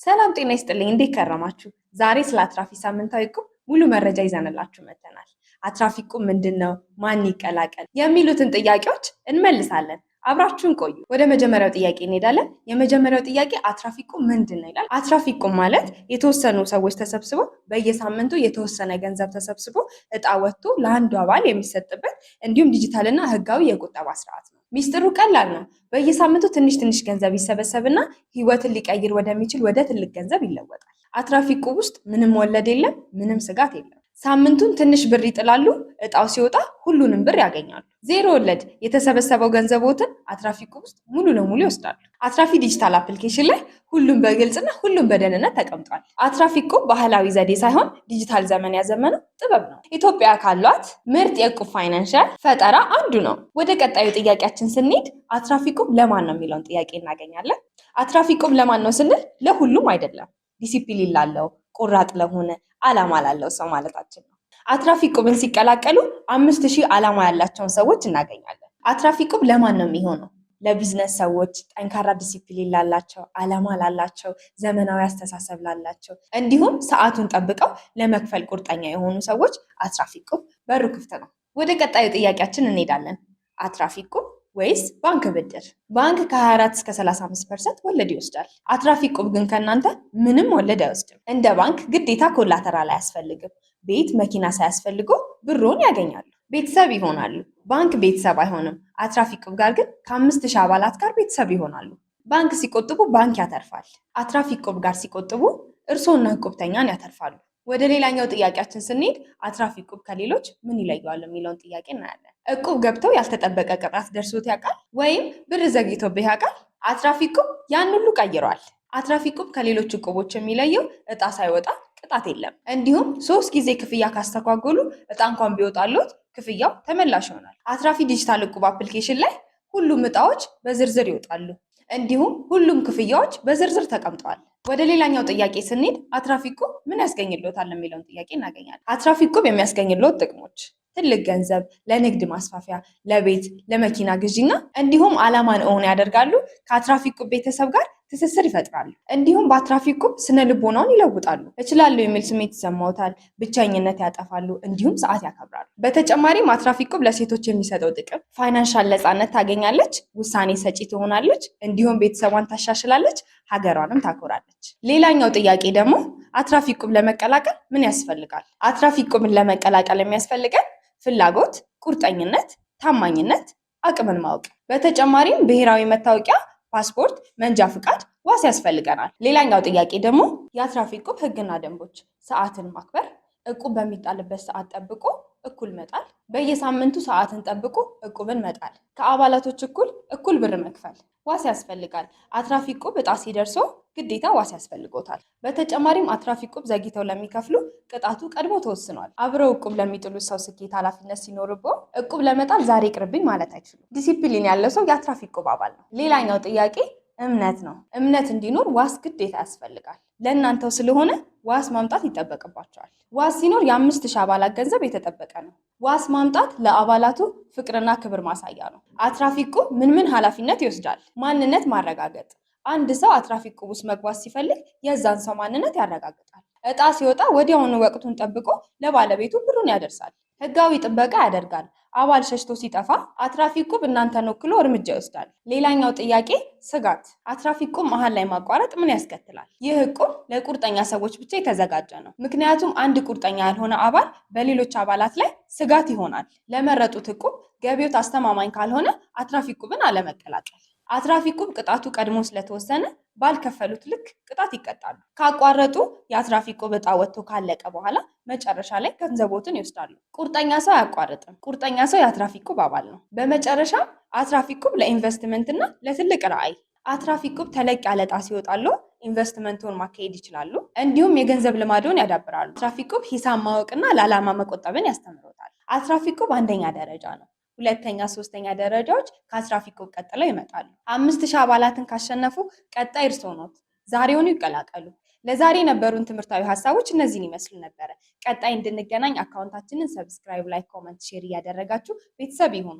ሰላም ጤና ይስጥልኝ። እንዴት ከረማችሁ? ዛሬ ስለ አትራፊ ሳምንታዊ እቁብ ሙሉ መረጃ ይዘንላችሁ መጥተናል። አትራፊ እቁብ ምንድን ነው? ማን ይቀላቀል? የሚሉትን ጥያቄዎች እንመልሳለን። አብራችሁን ቆዩ። ወደ መጀመሪያው ጥያቄ እንሄዳለን። የመጀመሪያው ጥያቄ አትራፊ እቁብ ምንድን ነው ይላል። አትራፊ እቁብ ማለት የተወሰኑ ሰዎች ተሰብስበው በየሳምንቱ የተወሰነ ገንዘብ ተሰብስቦ እጣ ወጥቶ ለአንዱ አባል የሚሰጥበት እንዲሁም ዲጂታልና ህጋዊ የቁጠባ ስርዓት ነው። ሚስጥሩ ቀላል ነው። በየሳምንቱ ትንሽ ትንሽ ገንዘብ ይሰበሰብና ህይወትን ሊቀይር ወደሚችል ወደ ትልቅ ገንዘብ ይለወጣል። አትራፊ እቁብ ውስጥ ምንም ወለድ የለም፣ ምንም ስጋት የለም። ሳምንቱን ትንሽ ብር ይጥላሉ። እጣው ሲወጣ ሁሉንም ብር ያገኛሉ። ዜሮ ወለድ። የተሰበሰበው ገንዘቦትን አትራፊ እቁብ ውስጥ ሙሉ ለሙሉ ይወስዳሉ። አትራፊ ዲጂታል application ላይ ሁሉም በግልጽና ሁሉም በደህንነት ተቀምጧል። አትራፊ እቁብ ባህላዊ ዘዴ ሳይሆን ዲጂታል ዘመን ያዘመነው ጥበብ ነው። ኢትዮጵያ ካሏት ምርጥ የእቁብ financial ፈጠራ አንዱ ነው። ወደ ቀጣዩ ጥያቄያችን ስንሄድ አትራፊ እቁብ ለማን ነው የሚለውን ጥያቄ እናገኛለን። አትራፊ እቁብ ለማን ነው ስንል ለሁሉም አይደለም። ዲሲፕሊን ላለው፣ ቆራጥ ለሆነ፣ አላማ ላለው ሰው ማለታችን ነው። አትራፊ እቁብን ሲቀላቀሉ 5,000 አላማ ያላቸውን ሰዎች እናገኛለን። አትራፊ እቁብ ለማን ነው የሚሆነው? ለቢዝነስ ሰዎች፣ ጠንካራ ዲሲፕሊን ላላቸው፣ አላማ ላላቸው፣ ዘመናዊ አስተሳሰብ ላላቸው እንዲሁም ሰዓቱን ጠብቀው ለመክፈል ቁርጠኛ የሆኑ ሰዎች አትራፊ እቁብ በሩ ክፍት ነው። ወደ ቀጣዩ ጥያቄያችን እንሄዳለን። አትራፊ እቁብ ወይስ ባንክ ብድር? ባንክ ከ24 እስከ 35% ወለድ ይወስዳል። አትራፊ እቁብ ግን ከእናንተ ምንም ወለድ አይወስድም። እንደ ባንክ ግዴታ collateral አያስፈልግም። ቤት፣ መኪና ሳያስፈልጎ ብሩን ያገኛሉ። ቤተሰብ ይሆናሉ። ባንክ ቤተሰብ አይሆንም። አትራፊ እቁብ ጋር ግን ከ5,000 አባላት ጋር ቤተሰብ ይሆናሉ። ባንክ ሲቆጥቡ ባንክ ያተርፋል። አትራፊ እቁብ ጋር ሲቆጥቡ እርስዎና እቁብተኛን ያተርፋሉ። ወደ ሌላኛው ጥያቄያችን ስንሄድ አትራፊ እቁብ ከሌሎች ምን ይለየዋል የሚለውን ጥያቄ እናያለን። እቁብ ገብተው ያልተጠበቀ ቅጣት ደርሶት ያውቃል? ወይም ብር ዘግይቶብህ ያውቃል? አትራፊ እቁብ ያን ሁሉ ቀይሯል። አትራፊ እቁብ ከሌሎች እቁቦች የሚለየው እጣ ሳይወጣ ቅጣት የለም። እንዲሁም 3 ጊዜ ክፍያ ካስተጓጎሉ እጣ እንኳን ቢወጣሎት ክፍያው ተመላሽ ይሆናል። አትራፊ ዲጂታል እቁብ application ላይ ሁሉም እጣዎች በዝርዝር ይወጣሉ። እንዲሁም ሁሉም ክፍያዎች በዝርዝር ተቀምጠዋል። ወደ ሌላኛው ጥያቄ ስንሄድ አትራፊ እቁብ ምን ያስገኝልዎታል የሚለውን ጥያቄ እናገኛለን። አትራፊ እቁብ የሚያስገኝልዎት ጥቅሞች ትልቅ ገንዘብ ለንግድ ማስፋፊያ፣ ለቤት፣ ለመኪና ግዢና እንዲሁም አላማን እውን ያደርጋሉ። ከአትራፊ እቁብ ቤተሰብ ጋር ትስስር ይፈጥራሉ። እንዲሁም በአትራፊ እቁብ ስነ ልቦናውን ይለውጣሉ። እችላለሁ የሚል ስሜት ይሰማዎታል። ብቸኝነት ያጠፋሉ። እንዲሁም ሰዓት ያከብራሉ። በተጨማሪም አትራፊ እቁብ ለሴቶች የሚሰጠው ጥቅም financial ነፃነት ታገኛለች፣ ውሳኔ ሰጪ ትሆናለች፣ እንዲሁም ቤተሰቧን ታሻሽላለች፣ ሀገሯንም ታኮራለች። ሌላኛው ጥያቄ ደግሞ አትራፊ እቁብ ለመቀላቀል ምን ያስፈልጋል? አትራፊ እቁብን ለመቀላቀል የሚያስፈልገን ፍላጎት፣ ቁርጠኝነት፣ ታማኝነት፣ አቅምን ማወቅ። በተጨማሪም ብሔራዊ መታወቂያ፣ ፓስፖርት፣ መንጃ ፍቃድ፣ ዋስ ያስፈልገናል። ሌላኛው ጥያቄ ደግሞ የአትራፊ እቁብ ሕግና ደንቦች ሰዓትን ማክበር፣ እቁብ በሚጣልበት ሰዓት ጠብቆ እኩል መጣል፣ በየሳምንቱ ሰዓትን ጠብቆ እቁብን መጣል፣ ከአባላቶች እኩል እኩል ብር መክፈል፣ ዋስ ያስፈልጋል። አትራፊ እቁብ እጣ ሲደርሶ ግዴታ ዋስ ያስፈልጎታል። በተጨማሪም አትራፊ እቁብ ዘግይተው ለሚከፍሉ ቅጣቱ ቀድሞ ተወስኗል። አብረው እቁብ ለሚጥሉ ሰው ስኬት ኃላፊነት ሲኖርቦ እቁብ ለመጣል ዛሬ ይቅርብኝ ማለት አይችሉም። ዲሲፕሊን ያለው ሰው የአትራፊ እቁብ አባል ነው። ሌላኛው ጥያቄ እምነት ነው። እምነት እንዲኖር ዋስ ግዴታ ያስፈልጋል። ለእናንተው ስለሆነ ዋስ ማምጣት ይጠበቅባቸዋል። ዋስ ሲኖር የ5,000 አባላት ገንዘብ የተጠበቀ ነው። ዋስ ማምጣት ለአባላቱ ፍቅርና ክብር ማሳያ ነው። አትራፊ እቁብ ምን ምን ኃላፊነት ይወስዳል? ማንነት ማረጋገጥ። አንድ ሰው አትራፊ እቁብ ውስጥ መግባት ሲፈልግ የዛን ሰው ማንነት ያረጋግጣል። እጣ ሲወጣ ወዲያውኑ ወቅቱን ጠብቆ ለባለቤቱ ብሩን ያደርሳል። ህጋዊ ጥበቃ ያደርጋል። አባል ሸሽቶ ሲጠፋ አትራፊ እቁብ እናንተን ወክሎ እርምጃ ይወስዳል። ሌላኛው ጥያቄ ስጋት። አትራፊ እቁብ መሀል ላይ ማቋረጥ ምን ያስከትላል? ይህ እቁብ ለቁርጠኛ ሰዎች ብቻ የተዘጋጀ ነው። ምክንያቱም አንድ ቁርጠኛ ያልሆነ አባል በሌሎች አባላት ላይ ስጋት ይሆናል። ለመረጡት እቁብ ገቢዎት አስተማማኝ ካልሆነ አትራፊ እቁብን አለመቀላቀል። አትራፊ እቁብ ቅጣቱ ቀድሞ ስለተወሰነ ባልከፈሉት ልክ ቅጣት ይቀጣሉ። ካቋረጡ የአትራፊ እቁብ እጣ ወጥቶ ካለቀ በኋላ መጨረሻ ላይ ገንዘቦትን ይወስዳሉ። ቁርጠኛ ሰው አያቋርጥም። ቁርጠኛ ሰው የአትራፊ እቁብ አባል ነው። በመጨረሻ አትራፊ እቁብ ለኢንቨስትመንት እና ለትልቅ ራዕይ። አትራፊ እቁብ ተለቅ ያለ እጣ ሲወጣሉ ኢንቨስትመንቱን ማካሄድ ይችላሉ። እንዲሁም የገንዘብ ልማዶን ያዳብራሉ። አትራፊ እቁብ ሂሳብ ማወቅና ለዓላማ መቆጠብን ያስተምሮታል። አትራፊ እቁብ አንደኛ ደረጃ ነው። ሁለተኛ፣ ሶስተኛ ደረጃዎች ከአትራፊ እቁብ ቀጥለው ይመጣሉ። 5,000 አባላትን ካሸነፉ ቀጣይ እርስዎ ኖት። ዛሬውኑ ይቀላቀሉ። ለዛሬ የነበሩን ትምህርታዊ ሀሳቦች እነዚህን ይመስሉ ነበረ። ቀጣይ እንድንገናኝ account ኣችንን subscribe፣ like፣ comment፣ share እያደረጋችሁ ቤተሰብ ይሁኑ።